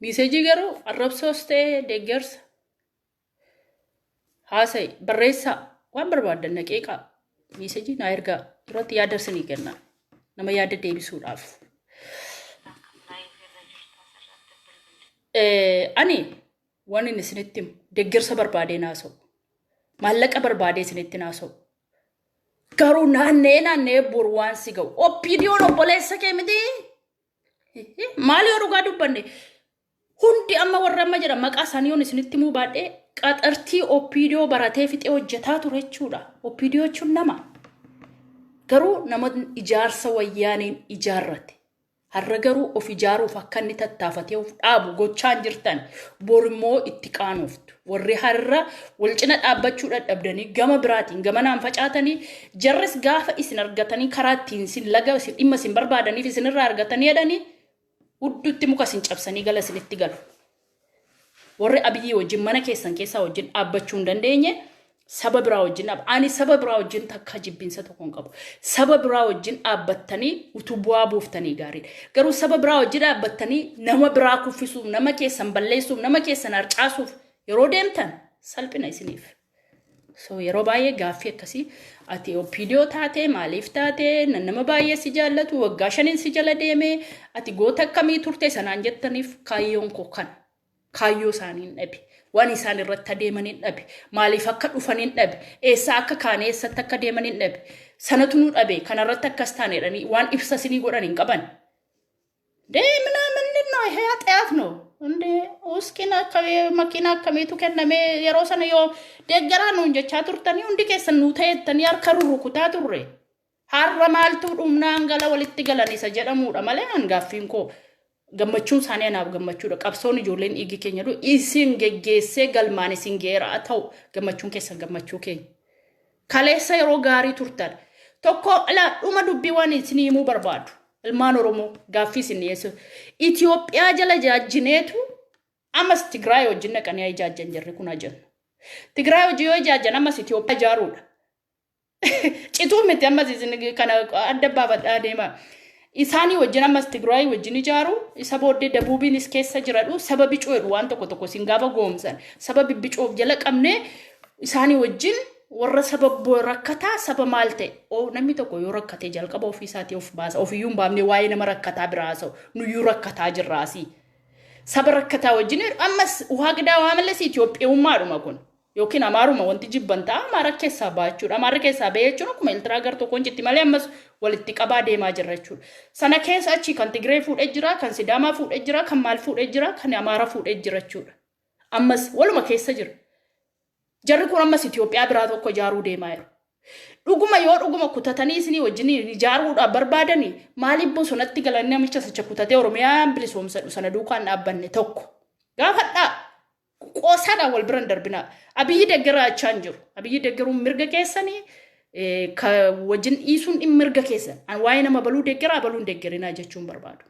Message garuu arrabsoos ta'e deeggarsa haasa'i, barreessaa, waan barbaaddan na qeeqaa, message naa ergaa, irratti yaada isinii kenna nama yaada deebisuudhaaf. Ani waan inni isinitti himu, deeggarsa barbaadee naasa'u, maallaqa barbaadee isinitti naasa'u. Garuu naanna'ee naanna'ee boru waan si ga'u. OPDOn obboleessa kee miti. Maal yoo dhugaa dubbanne, hundi amma warra amma jedhan maqaa isaanii yoon isinitti himuu baadhee, qaxartii OPDO baratee fixee hojjetaa ture jechuudha. OPDO jechuun nama. Garuu nama ijaarsa wayyaaniin ijaarrate. Har'a garuu of ijaaruuf akka inni tattaafatee of dhaabu gochaan jirtan, borimmoo itti qaanoftu. Warri har'a wal cina dhaabbachuu dadhabdanii gama biraatiin gamanaan facaatanii, jarris gaafa isin argatanii karaa ittiin isin laga isin dhimma isin barbaadaniif isinirraa argatanii jedhanii hudduutti muka isin cabsanii gala isinitti galu. Warri Abiyyii wajjin mana keessan keessaa wajjin dhaabbachuu hin dandeenye saba biraa wajjin dhaab. Ani saba biraa wajjin takka jibbinsa tokko hin qabu. Saba biraa wajjin dhaabbattanii utuu bu'aa buuftanii gaariidha. Garuu saba biraa wajjin dhaabbattanii nama biraa kuffisuuf, nama keessan balleessuuf, nama keessan harcaasuuf yeroo deemtan salphina isiniif. So yeroo baay'ee gaaffii akkasii, ati OPDO taate maaliif taate, nama baay'ee si jaallatu waggaa 5n si jala deeme, ati goota akkamii turte sanaan jettaniif, kaayyoon koo kana. Kaayyoo isaanii hin dhabe. Waan isaan irratti adeeman hin dhabe. Maaliif akka dhufan hin dhabe. Eessaa akka kaane, eessatti akka deeman hin dhabe. Sanatu nu dhabe, kanarratti akkas taane jedhanii waan ibsa isinii godhan hin qaban. Deemna ምንድን ነው ይሄ? ኃጢአት ነው እንዴ? ውስኪን makiina akkamiitu kenname yeroo sana? Yoo deeggaraa nuun jechaa turtanii, hundi keessan nuu ta'ettanii harka rurrukutaa turre. Har'a maaltu dhumnaan gala walitti galan isa jedhamudha malee, an gaaffiin koo gammachuun isaanii anaaf gammachuudha. Qabsoon ijoolleen dhiigi keenya du isin geggeessee galmaan isin geera ta'u, gammachuun keessan gammachuu keenya. Kaleessa yeroo gaarii turtan. Tokko ilaa, dhuma dubbii waan isin himuu barbaadu. Ilmaan Oromoo, gaaffii isin dhiyeessu. Itoophiyaa jala jaajjineetu ammas Tigraay wajjin dhaqanii ijaajjan jarri kun jennu. Tigraay wajjin yoo ijaajjan ammas Itoophiyaa ijaaruudha. Cituu miti, ammas isin kana adda baafadhaa deema. Isaanii wajjin ammas Tigraay wajjin ijaaru, isa booddee dabuubiinis keessa jiradhu, saba bicuu jedhu, waan tokko tokko isin gaafa goomsan saba bibbicuu of jala qabne, isaanii wajjin warra saba rakkataa, saba maal ta'e, namni tokko yoo rakkate jalqaba ofii isaatii of baasa. Ofiyyuu hin baafne waa'ee nama rakkataa biraa haasa'u, nuyyuu rakkataa jirraasii. Saba rakkataa wajjin ammas waa gidaa waa malee Itoophiyummaadhuma kun. Yookiin Amaaruma wanti jibban ta'a, Amaara keessaa ba'a jechuudha. Amaarri keessaa ba'ee jechuun akkuma Eeltiraa gar tokkoon jetti malee ammas walitti qabaa deemaa jirra jechuudha. Sana keessa achi kan Tigree fuudhee jira, kan Sidaamaa fuudhee jira, kan maal fuudhee jira, kan Amaara fuudhee jira jechuudha. Ammas waluma keessa jira. Jarri kun ammas Itoophiyaa biraa tokko ijaaruu deemaa jiru. Dhuguma yoo dhuguma kutatanii isinii wajjin ijaaruudhaaf barbaadanii, maaliif bosonatti galanii namicha sacha kutatee Oromiyaan bilisoomsadhu sana duukaan dhaabbanne tokko? Gaafadhaa. Qoosaadhaan wal bira hin darbinaa. Abiyyi deeggaraa jechaa hin jiru. Abiyyi deeggaruun mirga keessanii, ka wajjin dhiisuun dhimma mirga keessan. An waa'ee nama baluu deeggaraa baluun deeggarinaa jechuun barbaadu.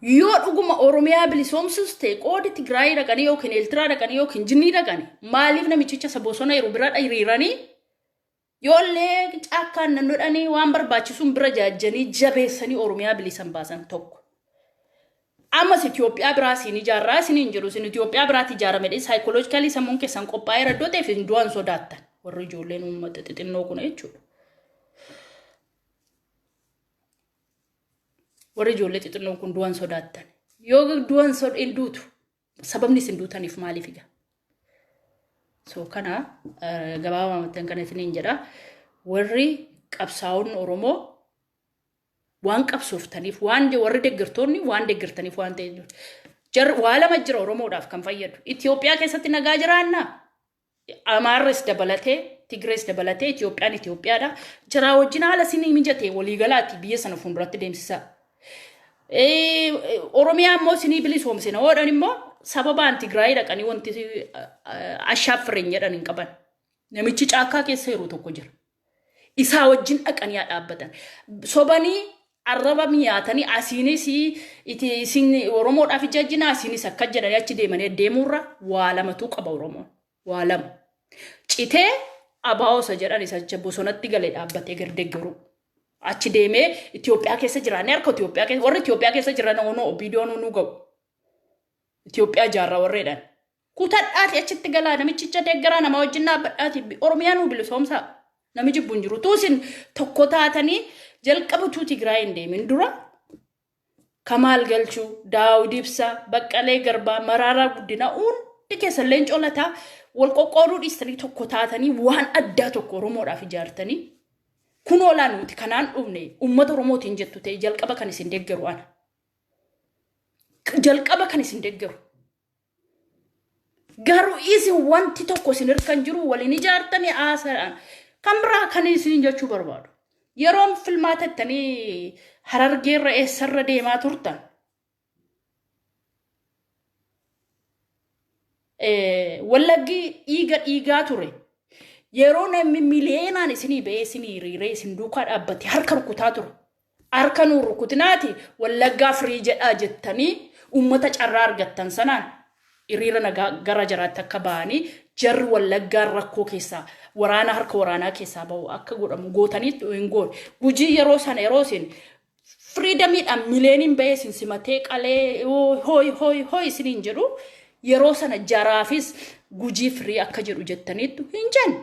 Yoo dhuguma Oromiyaa bilisoomsus ta'e, qoodi Tigraayii dhaqanii yookiin Eeltiraa dhaqanii yookiin Jinnii dhaqanii, maaliif namichicha isa bosona jiru bira hiriiranii, yoollee caakkaan nannodhanii waan barbaachisuun bira jaajjanii jabeessanii Oromiyaa bilisan baasan tokko? Ammas Itoophiyaa biraa siin ijaarraa isiniin jiru, isin Itoophiyaa biraatti ijaarame dha. Psychologically sammuun keessan qophaa'ee iddoo ta'eef isin du'an sodaattan, warri ijoolleen uummata xixinnoo kun jechuudha. Warri ijoollee xixinnoon kun du'an sodaattan. Yoo du'an hin duutu, sababni isin duutaniif maaliif egaa? So kana gabaabumatti kana isiniin jedha. Warri qabsaa'onni Oromoo Waan qabsooftaniif, waan warri deeggartoonni waan deeggartaniif waan ta'eef. Waa lama jira Oromoodhaaf kan fayyadu. Itoophiyaa keessatti nagaa jiraannaa? Amaarres dabalatee, Tigrees dabalatee Itoophiyaan Itoophiyaadha. Jaraa wajjin haala isinii mijate waliigalaati biyya sana fuulduratti deemsisaa. Oromiyaa immoo isinii bilisoomsina hoodhan immoo sababaan Tigraay dhaqanii wanti ashaaffiren jedhan hin qaban. Namichi caakkaa keessa yeroo tokko jira. Isaa wajjin dhaqanii haa dhaabbatan. Sobanii arraba mi'aatanii asiinis isin Oromoodhaaf ijajjina asiinis akka jedhanii achi deemanii deemuurra waa lamatu qaba Oromoon. Waa lama. Citee abaa'osa jedhan isa bosonatti galee dhaabbatee gad deeggaru. Achi deemee Itoophiyaa keessa jiraannee harka Itoophiyaa keessa warri Itoophiyaa keessa jiran onoo obiidiyoon nu ga'u. Itoophiyaa ijaarraa warreedhaan. Kutadhaati achitti galaa namichicha deeggaraa nama wajjin dhaabbadhaati Oromiyaa nuu bilisoomsaa. Nami jibbu hin jiru. Tuusin tokko taatanii jalqaba utuu Tigraay hin deemin dura Kamaal Galchuu, Daawud Ibsaa, Baqqalee Garbaa, Maraaraa Guddinaa hundi keessan Leencoo Lataa wal qoqqooduu dhiistanii tokko taatanii waan addaa tokko Oromoodhaaf ijaartanii kunoo laa nuti kanaan dhufne uummata Oromootiin jettu ta'e jalqaba kan isin deeggaru ana. Jalqaba kan isin deeggaru. Garuu isin wanti tokko isin hirkan jiru waliin ijaartanii haasaadhaan. Kan biraa kan isin jechuu barbaadu. Yeroon filmaatattanii Harargeerra eessarra deemaa turtan. Wallaggi dhiiga dhiigaa ture. Yeroo namni miliyeenaan isinii ba'ee isinii hiriiree isin duukaa dhaabbate harka rukutaa ture. Harka nuun rukutinaati Wallaggaa firii jedhaa jettanii uummata carraa argattan sanaan hiriira nagaa gara jaraatti akka ba'anii jarri Wallaggaan rakkoo keessaa waraana harka waraanaa keessaa ba'u akka godhamu gootaniitu hin goone. Gujii yeroo sana yeroo isin firiidamiidhaan mileeniin ba'ee isin simatee qalee hooy hooy hooy isiniin jedhu yeroo sana jaraafis Gujii firii akka jedhu jettaniittu hin jenne.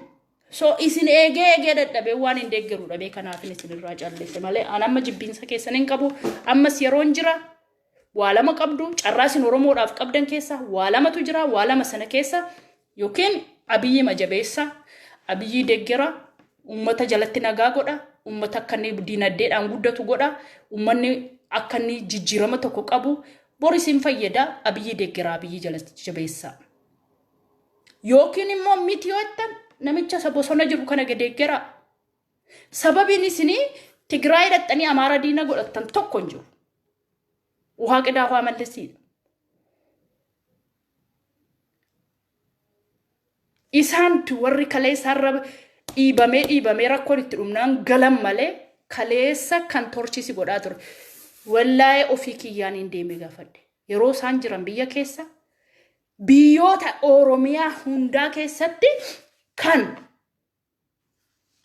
So isin eegee eegee dadhabee waan hin deeggaru dhabee kanaafin isin irraa callise malee an amma jibbiinsa keessan hin qabu. Ammas yeroon jira waa lama qabdu carraa isin Oromoodhaaf qabdan keessa waa lamatu jira waa lama sana keessa yookiin Abiyyi majabeessa Abiyyii deeggera uummata jalatti nagaa godha uummata akka inni diinagdeedhaan guddatu godha uummanni akka inni jijjiirama tokko qabu bor isin fayyada Abiyyii deeggera Abiyyii jalatti jabeessa. Yookiin immoo miti yoo jettan namicha isa bosona jiru kana deeggaraa. Sababiin isinii Tigraay dhaqxanii Amaara diina godhattan tokko hin jiru. Uhaa qidaa uhaa mallisiidha. Isaantu warri kaleessa irra dhiibamee dhiibamee rakkoon itti dhumnaan galan malee kaleessa kan torchisi godhaa ture. Wallaayee ofii kiyyaan hin deeme gaafadhe. Yeroo isaan jiran biyya keessa biyyoota Oromiyaa hundaa keessatti kan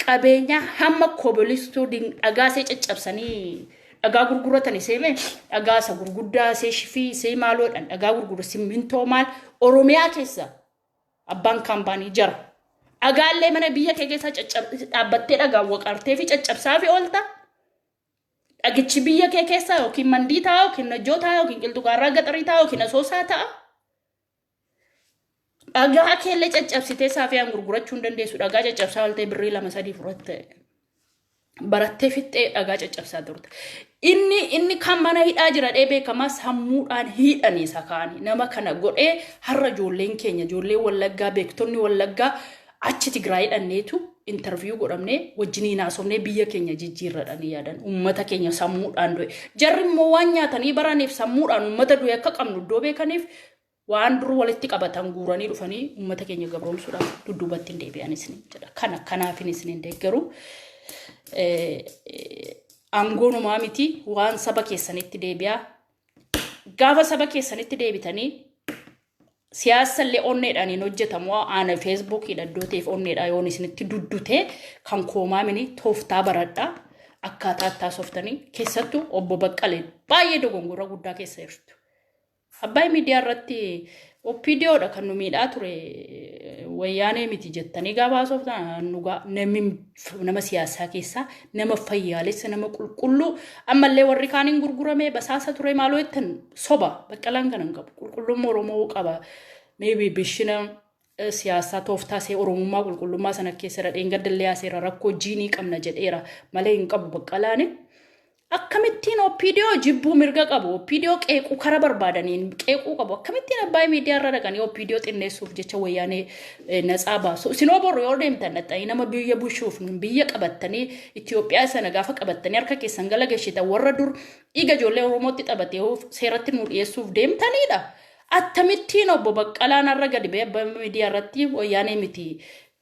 qabeenya hamma kobolistuu dhagaa isee caccabsanii dhagaa gurguratan isee mee dhagaa isa gurguddaa isee shifii isee maaloodhaan dhagaa gurguru simmintoo maal Oromiyaa keessa abbaan kaampaanii jara. Dhagaallee mana biyya kee keessa dhaabbattee dhagaa waqartee fi caccabsaa fi oolta. Dhagichi biyya kee keessaa yookiin Mandii ta'a yookiin Najjoo ta'a yookiin Qilxuqaarraa Gaxarii ta'a yookiin Asoosaa ta'a. Dhagaa keellee caccabsitee saafiyaan gurgurachuu hin dandeessu. Dhagaa caccabsaa ooltee birrii lama sadii fudhatte. Barattee fixxee dhagaa caccabsaa turte. Inni kan mana hidhaa jira dhee beekamaa sammuudhaan hidhanii isa kaanii nama kana godhee har'a ijoolleen keenya ijoolleen Wallaggaa beektonni Wallaggaa achi Tigraay hidhanneetu interview godhamnee wajjiniin haasofnee biyya keenya jijjiirradhanii yaadan uummata keenya sammuudhaan du'e. Jarri immoo waan nyaatanii baraniif sammuudhaan uummata du'e akka qabnu iddoo beekaniif waan dur walitti qabatan guuranii dhufanii uummata keenya gabroomsuudhaaf dudduubatti hin deebi'an isin jedha. Kana kanaafin isin hin deeggaru. Aangoonumaa miti waan saba keessanitti deebi'aa. Gaafa saba keessanitti deebitanii siyaasa illee onneedhaan hin hojjetamu. Ana feesbuukiidha iddoo ta'eef onneedha yoon isinitti duddute kan koomaa mini tooftaa baradha. Akkaataa itti haasoftanii keessattuu obbo Baqqalee baay'ee dogongora guddaa keessa jirtu. Abbaay miidiyaa irratti OPDOdha kan nu miidhaa ture wayyaanee miti jettanii gaafa haasoftan dhugaa namni nama siyaasaa keessaa nama fayyaalessa nama qulqulluu ammallee warri kaaniin gurguramee basaasa ture maaloo jettan soba Baqqalaan kana hin qabu qulqullummaa Oromoo qaba maybe bishina siyaasaa tooftaa see Oromummaa qulqullummaa sana keessa dheengadda illee haaseera rakkoo jiinii qabna jedheera malee hin qabu Baqqalaani. Akkamittiin OPDO jibbuu mirga qabu, OPDO qeequu kara barbaadaniin qeequu qabu. Akkamittiin Abbaay Miidiyaa irra dhaqanii OPDO xinneessuuf jecha Wayyaanee natsaa baasu? Isinoo boru yoo deemtan dhaqxanii nama biyya bushuuf biyya qabattanii, Itoophiyaa sana gaafa qabattanii harka keessan gala gashitan, warra dur dhiiga ijoollee Oromootti taphatee seeratti nu dhiyeessuuf deemtanidha. Akkamittiin obbo Baqqalaan har'a gadi ba'ee Abbaay Miidiyaa irratti Wayyaanee miti,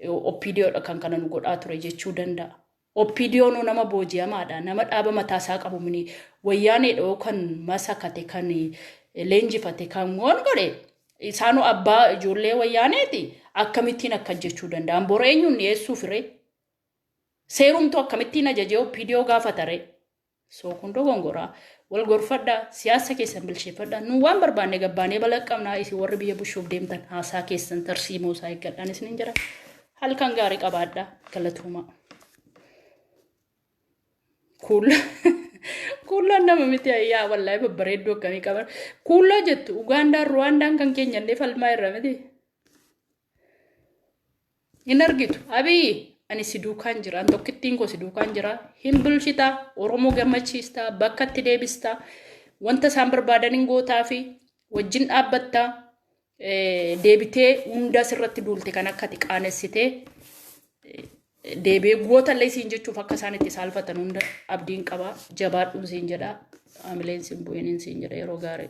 OPDOdha kan kana nu godhaa ture jechuu danda'a? OPDOn nama booji'amaadha. Nama dhaaba mataa isaa qabu mini. Wayyaaneedha kan masakate, kan leenjifate, kan waan godhe. Isaanuu abbaa ijoollee Wayyaaneeti. Akkamittiin akka jechuu danda'an? Bor eenyuun dhiyeessuuf ree? Seerumtuu akkamittiin ajajee OPDO gaafata ree? So kun dogongoraa. Wal gorfadhaa, siyaasa keessan bilcheeffadhaa. Nu waan barbaanne gabbaanee balaqqabnaa. Isin warri biyya bushuuf deemtan haasaa keessan tarsiimoo isaa eeggadhaan isinin jira. Halkan gaarii qabaadhaa. Galatooma. Kuulla. Kuullaan nama miti ayyaa, wallaahi babbareedduu akkamii qaban. Kuullaa jettu, Ugaandaan, Ruwaandaan kan keenya illee falmaa irra miti. Hin argitu. Abiyyi, ani si duukaan jira. An tokkittiin koo si duukaan jira. Hin bulchitaa. Oromoo gammachiistaa. Bakka itti deebistaa. Wanta isaan barbaadan hin gootaa fi wajjin dhaabbattaa. Deebitee hunda sirratti duulte kan akka ati qaanessitee deebi'ee goota illee siin jechuuf akka isaan itti saalfatan hunda abdiin qaba. Jabaadhuun siin jedha. Amileen siin bu'iniin siin jedha, yeroo gaarii.